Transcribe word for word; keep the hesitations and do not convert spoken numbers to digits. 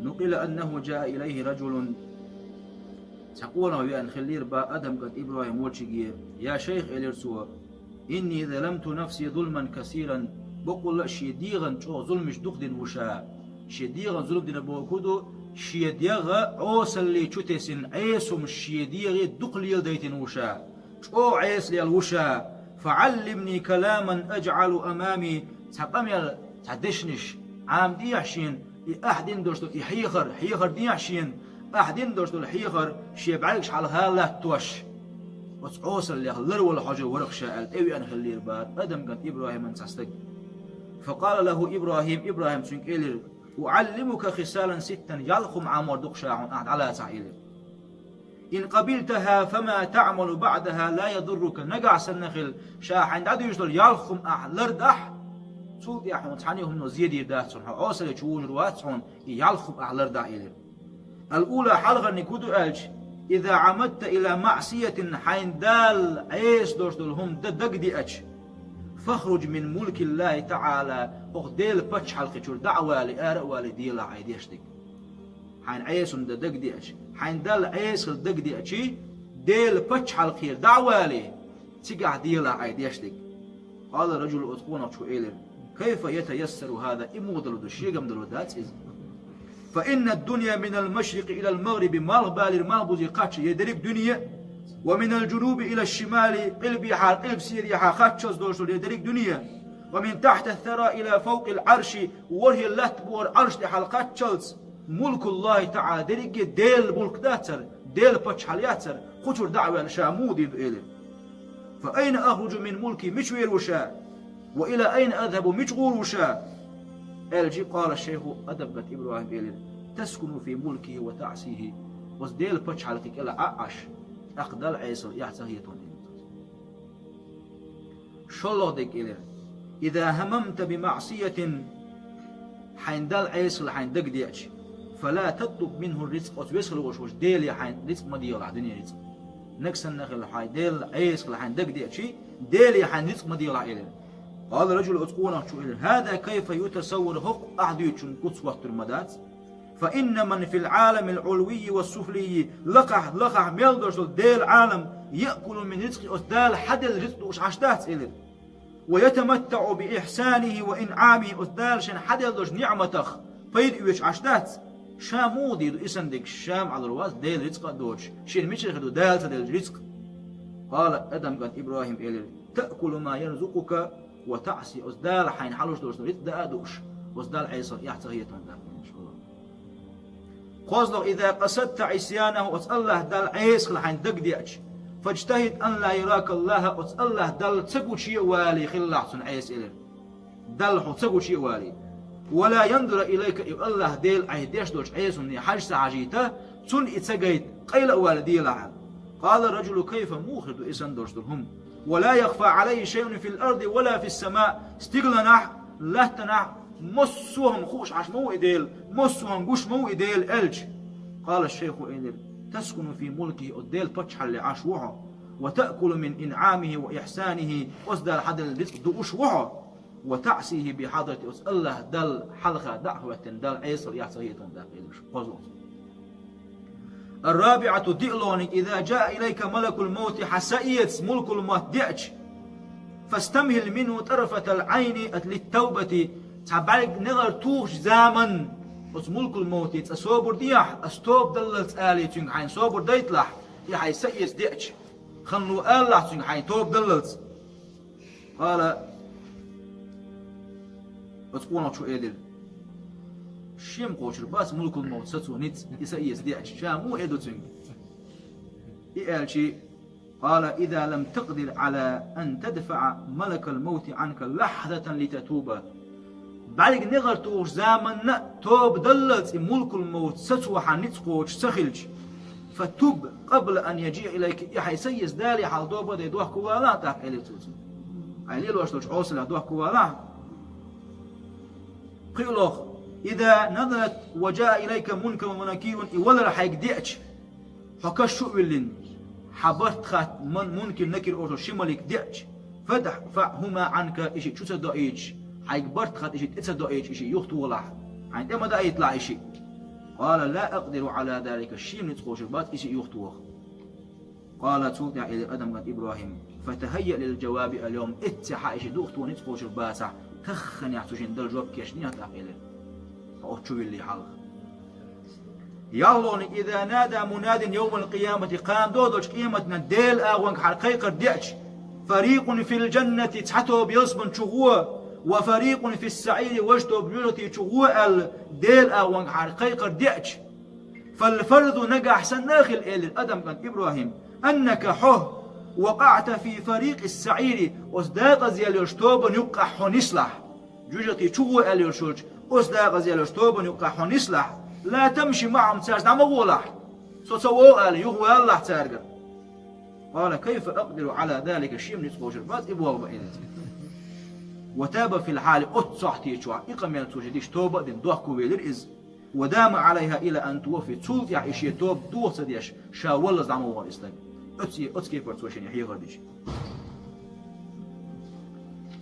نقل أنه جاء إليه رجل. Цхьа къонах веана хиллера бах Адам кӀант ИбрахӀим волчуьнга. Я шайх, элира цо, إني ظلمت نفسي ظلما كثيرا. Баккъалла а шен дегӀан чӀогӀа зуламаш дукха дина ву ша. Шен дегӀан зулам дина бохург ду, шен дегӀ Ӏесалле чу тесна, Ӏеса хӀумаш шен дегӀе дукха леладайтина ву ша. ЧӀогӀа Ӏесалла ву ша. فعلمني كلاما أجعل أمامي. Цхьа къамел, цхьа дешнаш Ӏамадехьа шена, и ахь дина долуш долу и хьехар, хьехар дехьа шена, ахь дина долуш долу хьехар шен бӀаьргаш хьалха латтош. Оцу Ӏесаллех ларвала хьожа вара-кх ша аьлла, тӀевеана хиллера бах Адам кӀант ИбрахӀиман цхьа стаг. فقال له إبراهيم, ИбрахӀима цуьнга элира: أعلمك خصالا ستا, ялх хӀума Ӏамор ду-кх ша хьуна, ахь дӀалацахь, элира. إن قبلتها فما تعمل بعدها لا يضرك. Нагахь санна хила, ша хьайна дӀадуьйцуш долу ялх хӀума ахь лардахь, цул тӀаьхьа хьуна цхьана а хӀумано зе дийр дац хьуна, хьо Ӏесалле чу вужур вац хьуна, и ялх хӀума ахь лардахь, элира. الأولى, хьалхарниг хӀун ду аьлча: إذا عمدت إلى معصية, хьайна Далла Ӏеса долуш долу хӀума дан дагадеача, فاخرج من ملك الله تعالى, хӀокху Делан пачхьалкхе чуьра дӀа а валий, ара а валий, делахь хьайн деш дерг. Хьайна Ӏеса хӀума дан дагадеача, хьайна Далла Ӏеса хила дагадеачий, Делан пачхьалкхера дӀа а валий, цигахь делахь хьайн деш дерг. قال الرجل, оцу къонахчо элира: كيف يتيسر هذا؟ И муха далур ду, шегахь далур дац иза. فإن الدنيا من المشرق إلى المغرب, малхбалера малхбузе кхаччалц ер дерриг а дуьне, ومن الجنوب إلى الشمال, къилбехьара къилбаседехьа кхаччалц долуш долу ер дерриг а дуьне, ومن تحت الثرى إلى فوق العرش, ворхӀе латта бухара Ӏарш тӀехьа кхаччалц, ملك الله تعالى, дерриге а Делан мулк дац хӀара, Делан пачхьалкх яц хӀара, кху чуьра дӀа а ваьлла, ша муха дийр ду, элира. فأين أخرج من ملكه, мича вер ву ша? وإلى أين أذهب, мича гӀур ву ша? Аьлча, قال الشيخ, Адам кӀант ИбрахӀима элира: تسكن في ملكه وتعصيه, оцу Делан пачхьалкхе кӀелахь Ӏа а Ӏаш, тӀаккха Далла Ӏесалла эхь ца хета хьуна, элира цо. ШолгӀа дерг элира: إذا هممت بمعصية, хьайна Далла Ӏеса хила хьайна дагадеача, فلا تطلب منه الرزق, оцу веза хила волуш волчу Деле хьайна рицкъ ма делахь, дуьненан рицкъ. Нагахь санна хила, хьайна Делла Ӏеса хила хьайна дагадеачий, Деле хьайна рицкъ ма делахь, элира. قال الرجل, оцу къонахчо элира: هذا كيف يتصور, хӀокху ахь дуьйцучунна куц хӀоттур ма дац. فإن من في العالم العلوي والسفلي, лакхахь, лахахь мел долуш долу Делан Ӏалам, يأكل من رزقه, оцу Дала хьаделла рицкъ дууш Ӏаш дац, элира. ويتمتع بإحسانه وإنعامه, оцу Дала шайна хьаделла долчу ниӀматах пайда оьцуш Ӏаш дац. Ша муха дийр ду и санна дерг, ша ма Ӏалур вац Делан рицкъа а доцуш, шена мичара хир ду Дала ца деллачу рицкъа? قال, Адам кӀант ИбрахӀима элира: تأكل ما يرزقك وتعصي, оцу Дала хьайна хьалуш долчу рицкъа даа а дууш, оцу Далла Ӏесалла эхь ца хета хьуна, элира. КхозлагӀа: إذا قصدت عصيانه, оцу АллахӀ Далла Ӏеса хила хьайна дагадеача, فاجتهد أن لا يراك الله, оцу АллахӀ Далла ца гуче а валий хилалахь цунна Ӏеса, элира. Далла хьо ца гуче а валий. ولا ينظر إليك, и АллахӀ Дела Ӏайха деш долчу Ӏесанна хьажа ца хьажийта, цунна и ца гайта, къайла а валий делахь. قال الرجل: كيف, муха хир ду и санна долуш долу хӀума? ولا يخفى عليه شيء في الأرض ولا في السماء, стигланахь, латтанахь, массо а хӀума хууш Ӏаш ма ву и Дела, массо а хӀума гуш ма ву и Дела, аьлча. قال الشيخ, элира: تسكن في ملكه, оцу Делан паччахьалле Ӏаш ву хьо, وتأكل من إنعامه وإحسانه, оцу Дала хьаделла рицкъ дууш ву хьо, وتعصيه بحضرته, оцу АллахӀ Далла хьалха дӀа а хӀоьттина, Далла Ӏесалла эхь ца хета хьуна, элира, кхозлагӀа. الرابعة, диълагӀниг: إذا جاء إليك ملك الموت, хьан са эца мулкул-мовт деача, فاستمهل منه طرفة العين للتوبة, цхьа бӀаьрг негӀар тухучу заманна оцу мулкул-мовте цкъа собар дехьа, ас тоба даллалц алий цуьнга хьайна собар дайталахь, и хьайн са эца деача, ханло алалахь цуьнга хьайн тоба даллалц. قال, оцу къонахчо элира: шен-м кхочур бац мулкул-мовт сацо ницкъ, и са эца деача, ша муха эр ду цуьнга? И аьлча, قال: إذا لم تقدر على أن تدفع ملك الموت عنك لحظة لتتوب. БӀаьрг негӀар тухучу заманна а тоба даллалц и мулкул-мовт сацо хьан ницкъ кхочуш ца хилча, فتب قبل أن يجيء إليك, и хьайн са эца дале хьалха тоба а дай, дохко валахь тӀаккха, элира цо цуьнга. Хьайн лелош долчу Ӏесаллех дохко валахь. КхоалгӀа: إذا نزلت وجاء إليك منكر ونكير, и валар хьайга деача, хьо каш чу а виллина, хьан барт хатта ман-, Мункир-Накир олуш ши малик деача, فادفعهما عنك, и шиъ чу ца доуьйтуш, хьайга барт хатта и шиъ тӀе ца доуьйтуш, и шиъ юхатолахь, хьайна тӀе ма даийталахь и шиъ. قال: لا أقدر على ذلك, шийна ницкъ кхочур бац из юхатоха. قال, цул тӀехьа элира адам кӀант ИбрахӀима: فتهيأ للجواب اليوم, эццехьа и ши юхатоха ницкъ кхочур бацахь, тахханехь цу шинна дала жоп кечдинехь тӀаккха, элира, хьо оцу чу виллий хьалха. ЯлхолгӀаниг: إذا نادى مناد يوم القيامة, кхана догӀу долчу къематна Делан агӀонгахьара кхайкхар деача: فريق في الجنة, цхьа тоба ялсамани чу гӀо, وفريق في السعير, важа тоба жоьжахати чу гӀо аьлла, Делан агӀонгахьара кхайкхар деача, فالفرض, нагахь санна а хила, элира адам кӀант ИбрахӀима, أنك, хьо, وقعت في فريق السعير, оцу декъаза яьлла йолчу тобанна юккъехь хьо нислахь. Жоьжахати чу гӀо аьлла йолчу, оцу декъаза яьлла йолчу тобанна юккъехь хьо нислахь. لا تمش معهم, цаьрца дӀа ма гӀолахь. Со ца вогӀу аьлла, юхавалалахь цаьргара. قال: كيف أقدر على ذلك, шийна ницкъ кхочур бац и бохург, элира цо. وتاب في الحال, оццу сохьтичохь и къамел цо шен дича тоба а дина, дохко велира иза. ودام عليها إلى أن توفي, цул тӀехьа и шен тоба тоха ца деш, ша валлалц дӀа ма вогӀу и стаг. Оцу, оцу кепара цо шена хьехар дича.